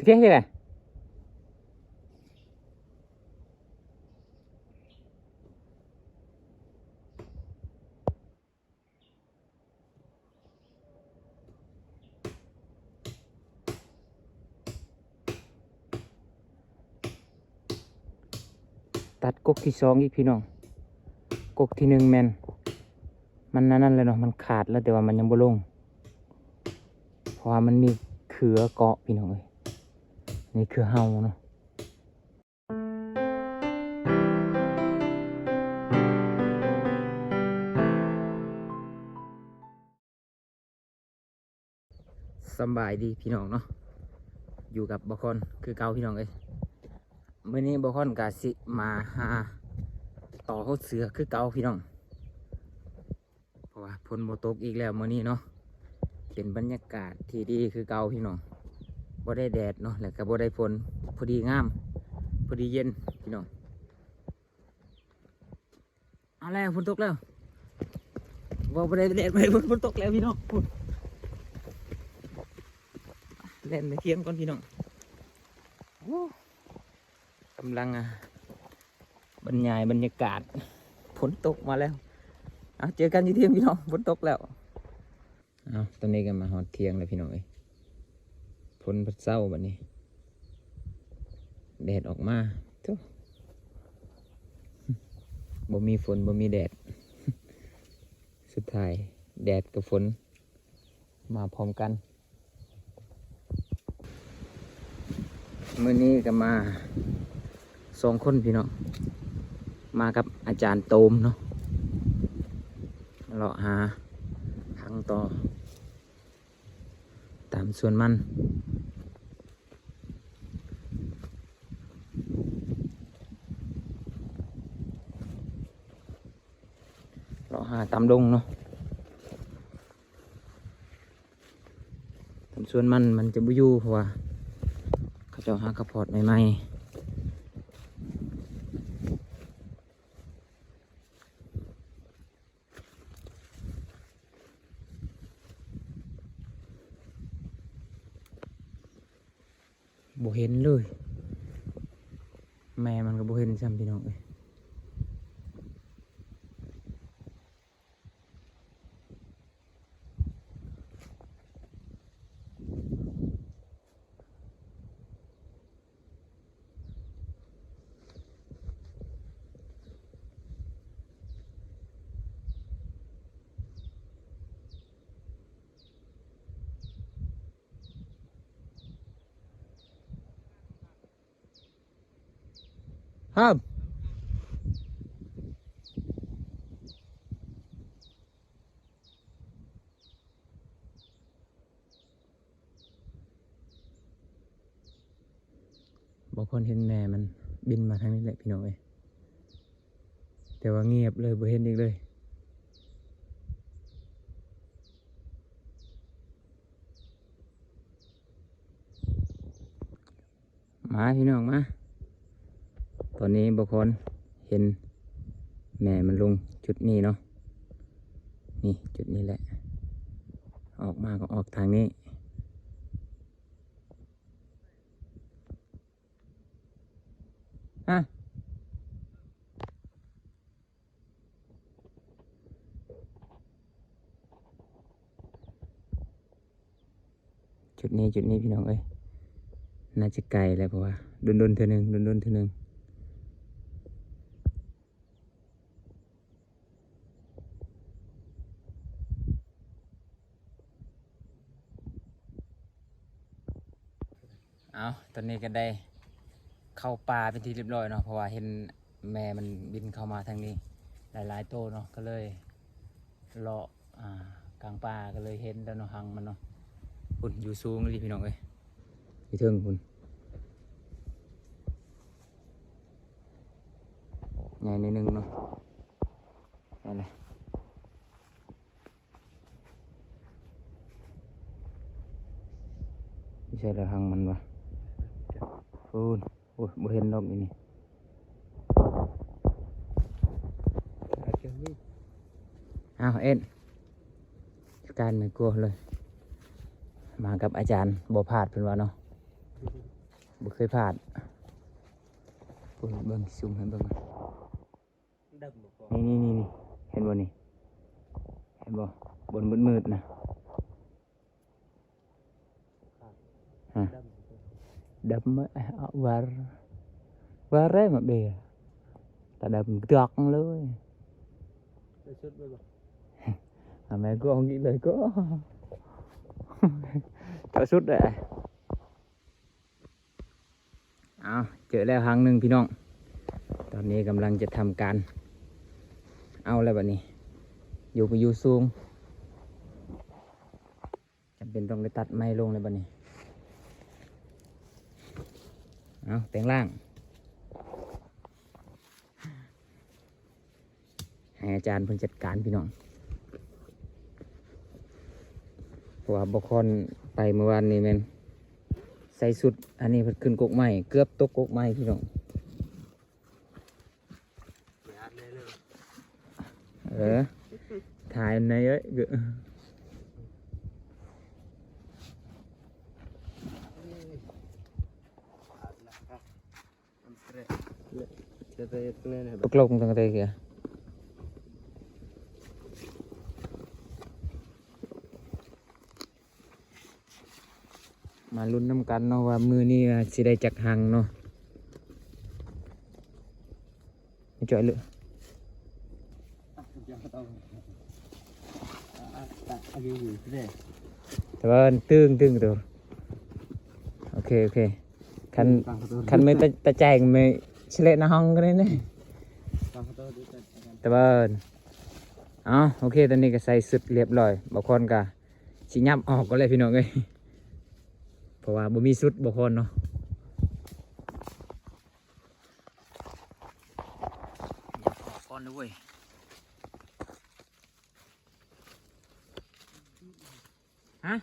ເຮັດຈັ່ງໃດ? ຕັດກົກທີສອງອີກພີ່ນ້ອງ. ກົກທີໜຶ່ງແມ່ນ ມັນອັນນັ້ນແລ້ວເນາະ, ມັນຂາດແລ້ວ ແຕ່ວ່າມັນຍັງບໍ່ລົງ ເພາະວ່າມັນມີເຄືອເກາະພີ່ນ້ອງເອີຍ. ນີ້ຄືເຫົ່າເນາະ. ສຳບາຍດີພີ່ນ້ອງເນາະ, ຢູ່ກັບບ່າວຄອນຄືເກົ່າພີ່ນ້ອງເອີຍ. ມື້ນີ້ບ່າວຄອນກະຊິມາຫາຕໍ່ຫົດເສືອຄືເກົ່າພີ່ນ້ອງ. ເພາະວ່າຝົນບໍ່ຕົກອີກແລ້ວມື້ນີ້ເນາະ, ເປັນບັນຍາກາດທີ່ດີຄືເກົ່າພີ່ນ້ອງ. ບໍ່ໄດ້ແດດເນາະ ແລ້ວກໍບໍ່ໄດ້ຝົນ, ພໍດີງາມ ພໍດີເຢັນພີ່ນ້ອງ. ເອົາແລ້ວ ຝົນຕົກແລ້ວ, ບໍ່ ບໍ່ໄດ້ແດດ ບໍ່ໄດ້ຝົນ, ຝົນຕົກແລ້ວພີ່ນ້ອງ. ພຸ້ນ ແລ່ນໄປທຽງກ່ອນພີ່ນ້ອງ. ໂອ້ ກຳລັງ ອ່າ ບັນຍາຍບັນຍາກາດ ຝົນຕົກມາແລ້ວ. ເອົາ ເຈີກັນຢູ່ທຽງພີ່ນ້ອງ, ຝົນຕົກແລ້ວ. ເອົາ ຕອນນີ້ກໍມາຮອດທຽງແລ້ວພີ່ນ້ອງເອີຍ, ຝົນພັດເຊົາບັດນີ້ ແດດອອກມາ. ໂທ້ ບໍ່ມີຝົນ ບໍ່ມີແດດ, ສຸດທ້າຍແດດກັບຝົນມາພ້ອມກັນ. ມື້ນີ້ກໍມາສອງຄົນພີ່ນ້ອງ, ມາກັບອາຈານໂຕມເນາະ, ເລາະຫາຮັງຕໍ່ຕາມສວນມັນ. ເລາະຫາຕາມດົງເນາະ. ຕາມສວນມັນ ມັນຈະບໍ່ຢູ່ ເພາະວ່າເຂົາເຈົ້າຫາກະພອດໃໝ່ໆ. ບໍ່ເຫັນເລີຍ, ແມ່ມັນກໍບໍ່ເຫັນຊ້ຳພີ່ນ້ອງເອີຍ. ບໍ່ຄວນເຫັນແມ່ມັນບິນມາທາງນີ້ແຫຼະພີ່ນ້ອງເອີຍ, ແຕ່ວ່າງຽບເລີຍ ບໍ່ເຫັນອີກເລີຍ. ມາພີ່ນ້ອງມາ, ຕອນນີ້ບໍ່ຄອນເຫັນແມ່ມັນລົງຈຸດນີ້ເນາະ, ນີ້ຈຸດນີ້ແຫຼະ, ອອກມາກໍອອກທາງນີ້. ຮະ ຈຸດນີ້ ຈຸດນີ້ພີ່ນ້ອງເອີຍ, ໜ້າຈະໄກແລ້ວ ເພາະວ່າດົນໆເທື່ອໜຶ່ງ ດົນໆເທື່ອໜຶ່ງ. ເອົາ ຕອນນີ້ກໍໄດ້ເຂົ້າປ່າເປັນທີ່ຮຽບຮ້ອຍເນາະ, ເພາະວ່າເຫັນແມ່ມັນບິນເຂົ້າມາທາງນີ້ຫຼາຍໆໂຕເນາະ, ກໍເລີຍເລາະ ອ່າ ກາງປ່າ ກໍເລີຍເຫັນແລ້ວເນາະ ຮັງມັນເນາະ. ພຸ້ນ ຢູ່ສູງອີ່ຫຼີພີ່ນ້ອງເອີຍ, ຢູ່ເທິງພຸ້ນ ໃຫຍ່ໜ້ອຍໜຶ່ງເນາະ. ນັ້ນແຫຼະ ຢູ່ໃສລະຮັງມັນວະ? ພຸ້ນ. ໂອ້ຍ ບໍ່ເຫັນດອກອີນີ້. ອ້າວ ເອັນ ຈັດການແມ່ກົວເລີຍ, ມາກັບອາຈານບໍ່ພາດເພິ່ນວ່າເນາະ. ບໍ່ເຄີຍພາດ. ເບິ່ງ ເບິ່ງ ຊູມໃຫ້ເບິ່ງ ດຳບໍ່ພໍ ນີ້ໆໆໆ ເຫັນບໍ່ນີ້ ເຫັນບໍ່ ບ່ອນມືດໆນະ ຮະ ດຳ ດຳ ອາ ວາ ວາແຣມາເບ ຕາດຳດອກເລີຍ ໄດ້ສຸດໄປບໍ່ ອາ ແມ່ນກໍເອົາກິນເລີຍກໍ ເຈົ້າສຸດແຫຼະ. ເອົາ ເຈີແລ້ວຫາງໜຶ່ງພີ່ນ້ອງ ຕອນນີ້ກຳລັງຈະທຳການເອົາແລ້ວບັດນີ້ ຢູ່ໄປຢູ່ສູງ ຈຳເປັນຕ້ອງໄດ້ຕັດໄມ້ລົງແລ້ວບັດນີ້ ເອົາ ແປງລ່າງ. ໃຫ້ອາຈານເພິ່ນຈັດການພີ່ນ້ອງ ເພາະວ່າບໍ່ຄອນໄປມື້ວານນີ້ແມ່ນໃສ່ຊຸດ ອັນນີ້ເພິ່ນຂຶ້ນກົກໄມ້ ເກືອບຕົກກົກໄມ້ພີ່ນ້ອງ ເອີ ຖ່າຍໃນເອີຍ ປະໂລກຕັ້ງແຕ່ເທື່ອ ມາລຸ້ນນຳກັນເນາະ ວ່າມື້ນີ້ຊິໄດ້ຈັກຮັງເນາະ ໄປຈ່ອຍເລີຍ. ແຕ່ວ່າຕຶງໆ ໂຕ ໂອເຄ ໂອເຄ ຄັນ ຄັນມື້ຕາ ຕາແຈ້ງມື້ຊິເລະໜ້າຫ້ອງກໍໄດ້ເດ້ ແຕ່ວ່າ ເອົ້າ ໂອເຄ ຕອນນີ້ກໍໃສ່ຊຸດລຽບຮ້ອຍ ບາງຄົນກໍຊິຫຍັບອອກກໍແລ້ວພີ່ນ້ອງເອີຍ ເພາະວ່າບໍ່ມີຊຸດ ບາງຄົນເນາະ ຫຍັບອອກກ່ອນເດີ້ເວີຍ ຮະ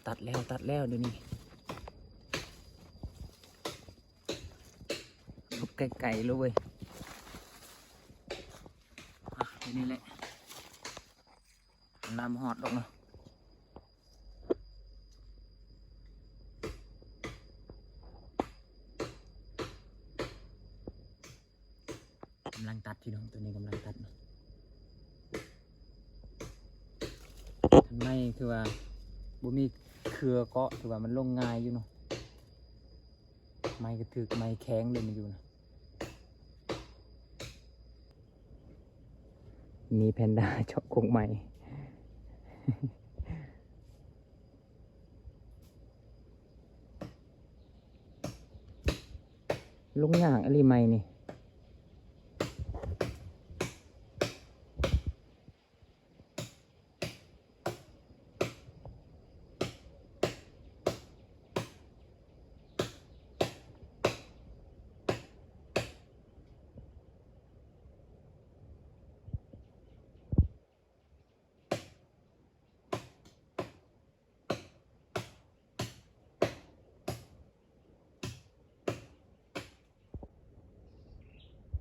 ຕັດແລ້ວ ຕັດແລ້ວ ດຽວນີ້ຫຼຸດໄກໆ ແລ້ວເວີຍ ອ່ະ ດຽວນີ້ແຫຼະ ນ້ຳຮອດດອກເນາະ ກຳລັງຕັດພີ່ນ້ອງ ໂຕນີ້ກຳລັງຕັດເນາະ ທັງໃນຄືວ່າບໍ່ມີເຄືອເກາະ ຄືວ່າມັນລົງງ່າຍຢູ່ເນາະ ໄມ້ກະຖືກໄມ້ແຂງເລີຍມັນຢູ່ນະ ມີແພນດ້າເຈາະກົກໄມ້ ລົງຍາກອີ່ຫຼີໄມ້ນີ້ ຕັ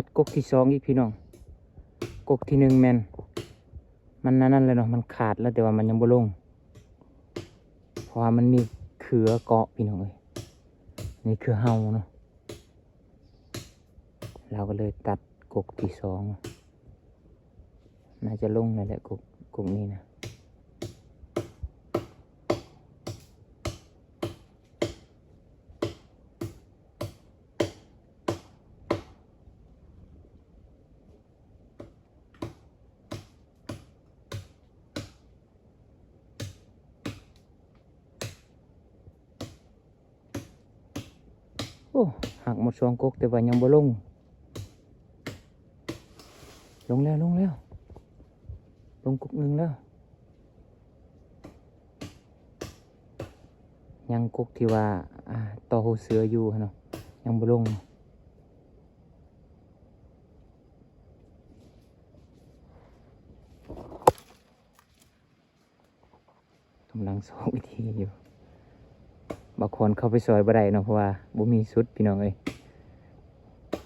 ດກົກທີສອງອີກພີ່ນ້ອງ ກົກທີໜຶ່ງແມ່ນ ມັນອັນນັ້ນແລ້ວເນາະ ມັນຂາດແລ້ວ ແຕ່ວ່າມັນຍັງບໍ່ລົງ ເພາະວ່າມັນມີເຄືອເກາະພີ່ນ້ອງເອີຍ ນີ້ຄືເຫົ່າເນາະ ລາວກໍເລີຍຕັດກົກທີສອງ ໜ້າຈະລົງແລ້ວແຫຼະ ກົກ ກົກນີ້ນະ. ໂອ້ ຫັກໝົດສອງກົກ ແຕ່ວ່າຍັງບໍ່ລົງ. ລົງແລ້ວ ລົງແລ້ວ ລົງກົກໜຶ່ງແລ້ວ. ຍັງກົກທີ່ວ່າ ອ່າ ຕໍ່ຫົວເສືອຢູ່ຫັ້ນເນາະ ຍັງບໍ່ລົງ. ກຳລັງຊອກວິທີຢູ່. ບ່າວຄອນເຂົ້າໄປຊ່ອຍບໍ່ໄດ້ເນາະ ເພາະວ່າບໍ່ມີຊຸດພີ່ນ້ອງເອີຍ.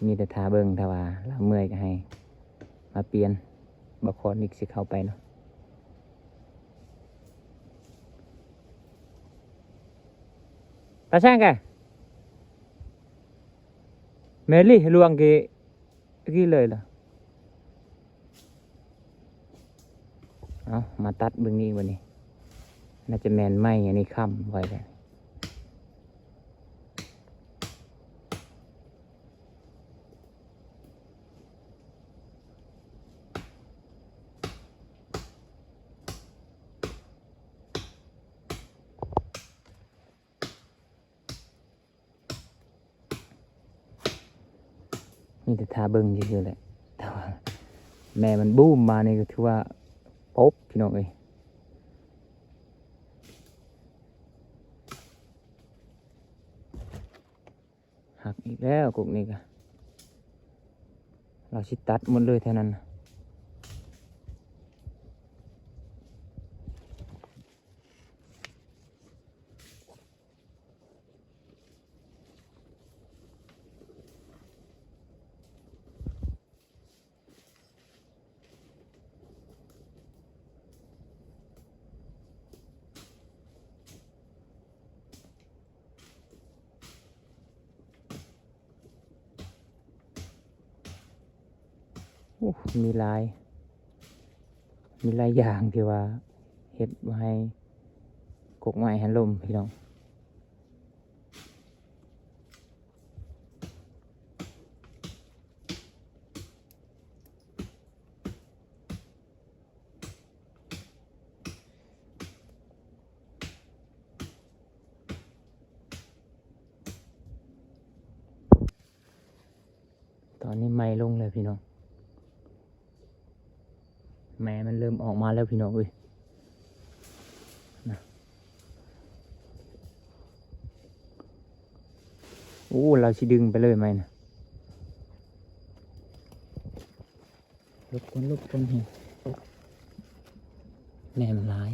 ມີແຕ່ຖ້າເບິ່ງ ຖ້າວ່າລາວເມື່ອຍກໍໃຫ້ມາປ່ຽນ. ບ່າວຄອນນີ້ຊິເຂົ້າໄປເນາະ. ຕາຊ່າງກະ ແມລີລວງກີ ກີເລີຍລະ. ເອົາ ມາຕັດເບິ່ງນີ້ບັດນີ້ ໜ້າຈະແມ່ນໄມ້ອັນນີ້ຄ້ຳໄວ້ແຫຼະ. ມີແຕ່ຖ້າເບິ່ງຊື່ໆແຫຼະ ແຕ່ວ່າແມ່ມັນບູມມານີ້ກໍຖືວ່າປົບພີ່ນ້ອງເອີຍ. ຫັກອີກແລ້ວກົກນີ້ກະ ລາວຊິຕັດໝົດເລີຍແຖວນັ້ນ. ໂອ້ ມີຫຼາຍ ມີຫຼາຍຢ່າງທີ່ວ່າເຮັດບໍ່ໃຫ້ກົກໄມ້ຫັ້ນລົ້ມພີ່ນ້ອງ. ຕອນນີ້ໄມ້ລົງແລ້ວພີ່ນ້ອງ ແມ່ມັນເລີ່ມອອກມາແລ້ວພີ່ນ້ອງເອີຍ ນະ. ໂອ້ ລາວຊິດຶງໄປເລີຍໄມ້ນະ. ຫຼົບກ່ອນ ຫຼົບກ່ອນ ແມ່ມັນຫຼາຍ.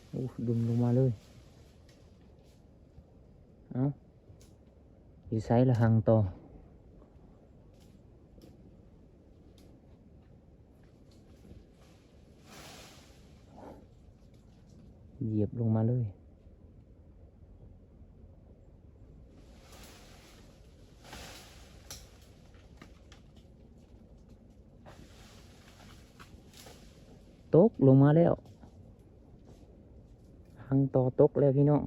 ໂອ້ ດຸ່ມລົງມາເລີຍ. ເອົ້າ ຢູ່ໃສລະຮັງຕໍ່? ຢຽບລົງມາເລີຍ. ຕົກລົງມາແລ້ວ. ຮັງຕໍ່ຕົກແລ້ວພີ່ນ້ອງ.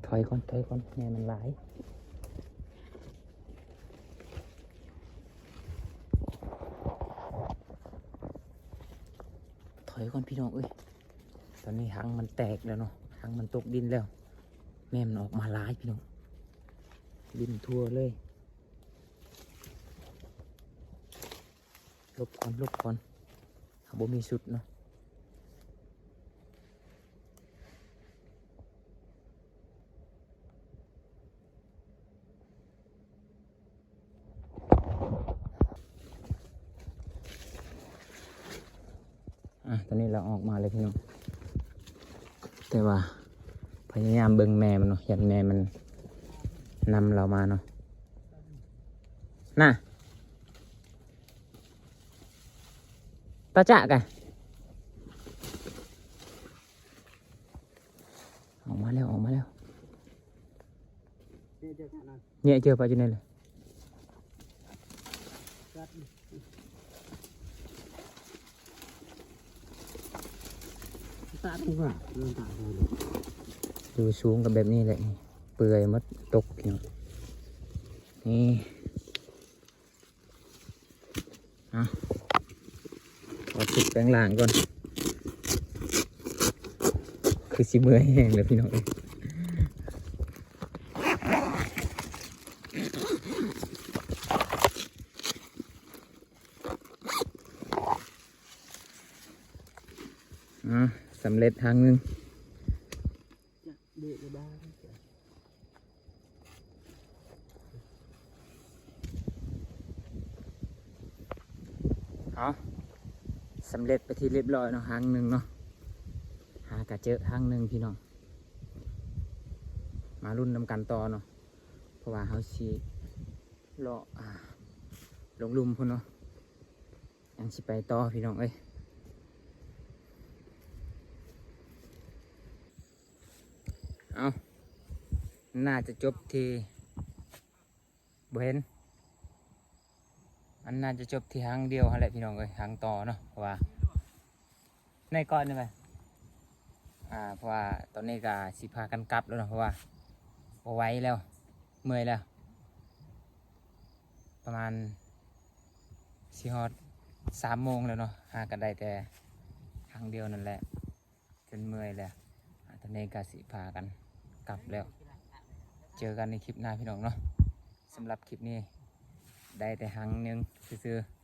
ຖອຍກ່ອນ ຖອຍກ່ອນ ແມ່ມັນຫຼາຍ. ຖອຍກ່ອນພີ່ນ້ອງເອີຍ. ຕອນນີ້ຮັງມັນແຕກແລ້ວເນາະ ຮັງມັນຕົກດິນແລ້ວ. ແມ່ມັນອອກມາຫຼາຍພີ່ນ້ອງ ດິນທົ່ວເລີຍ. ຫຼົບກ່ອນ ຫຼົບກ່ອນ ເຮົາບໍ່ມີຊຸດເນາະ. ອ່ະ ຕອນນີ້ລາວອອກມາແລ້ວພີ່ນ້ອງ ແຕ່ວ່າພະຍາຍາມເບິ່ງແມ່ມັນເນາະ ຢ້ານແມ່ມັນນຳລາວມາເນາະ. ນະ ຕາຈະກະ ອອກມາແລ້ວ ອອກມາແລ້ວ. ແຍະເຈີປະຢູ່ໃນເລີຍ. ຕ ຢູ່ສູງກໍແບບນີ້ແຫຼະ ເປື່ອຍໝົດ ຕົກ ນີ້ ເອົາ ຂໍຊຸກແປງລ່າງກ່ອນ ຄືຊິເມື່ອຍແຮງແລ້ວພີ່ນ້ອງເອີຍ. ອາ ສຳເລັດທາງໜຶ່ງ. ເອົາ ສຳເລັດໄປທີ່ຮຽບຮ້ອຍເນາະ ທາງໜຶ່ງເນາະ ຫາກະເຈີທາງໜຶ່ງພີ່ນ້ອງ. ມາລຸ້ນນຳກັນຕໍ່ເນາະ ເພາະວ່າເຮົາຊິເລາະ ອາ ລົງລຸ່ມພຸ້ນເນາະ. ຍັງຊິໄປຕໍ່ພີ່ນ້ອງເອີຍ. ເອົ້າ ໜ້າຈະຈົບທີ່ ບໍ່ເຫັນ ອັນໜ້າຈະຈົບທີ່ທາງດຽວຫັ້ນແຫຼະພີ່ນ້ອງເອີຍ ທາງຕໍ່ເນາະ ເພາະວ່າ ໃນເກາະນີ້ໄປ ອາ ເພາະວ່າຕອນນີ້ກໍຊິພາກັນກັບແລ້ວເນາະ ເພາະວ່າບໍ່ໄຫວແລ້ວ ເມື່ອຍແລ້ວ ປະມານຊິຮອດສາມໂມງແລ້ວເນາະ ຫາກໍໄດ້ແຕ່ທາງດຽວນັ້ນແຫຼະ ຈົນເມື່ອຍແລ້ວ. ອາ ຕອນນີ້ກໍຊິພາກັນກັບແລ້ວ ເຈີກັນໃນຄລິບໜ້າພີ່ນ້ອງເນາະ. ສຳລັບຄລິບນີ້ໄດ້ແຕ່ທາງໜຶ່ງຊື່ໆ.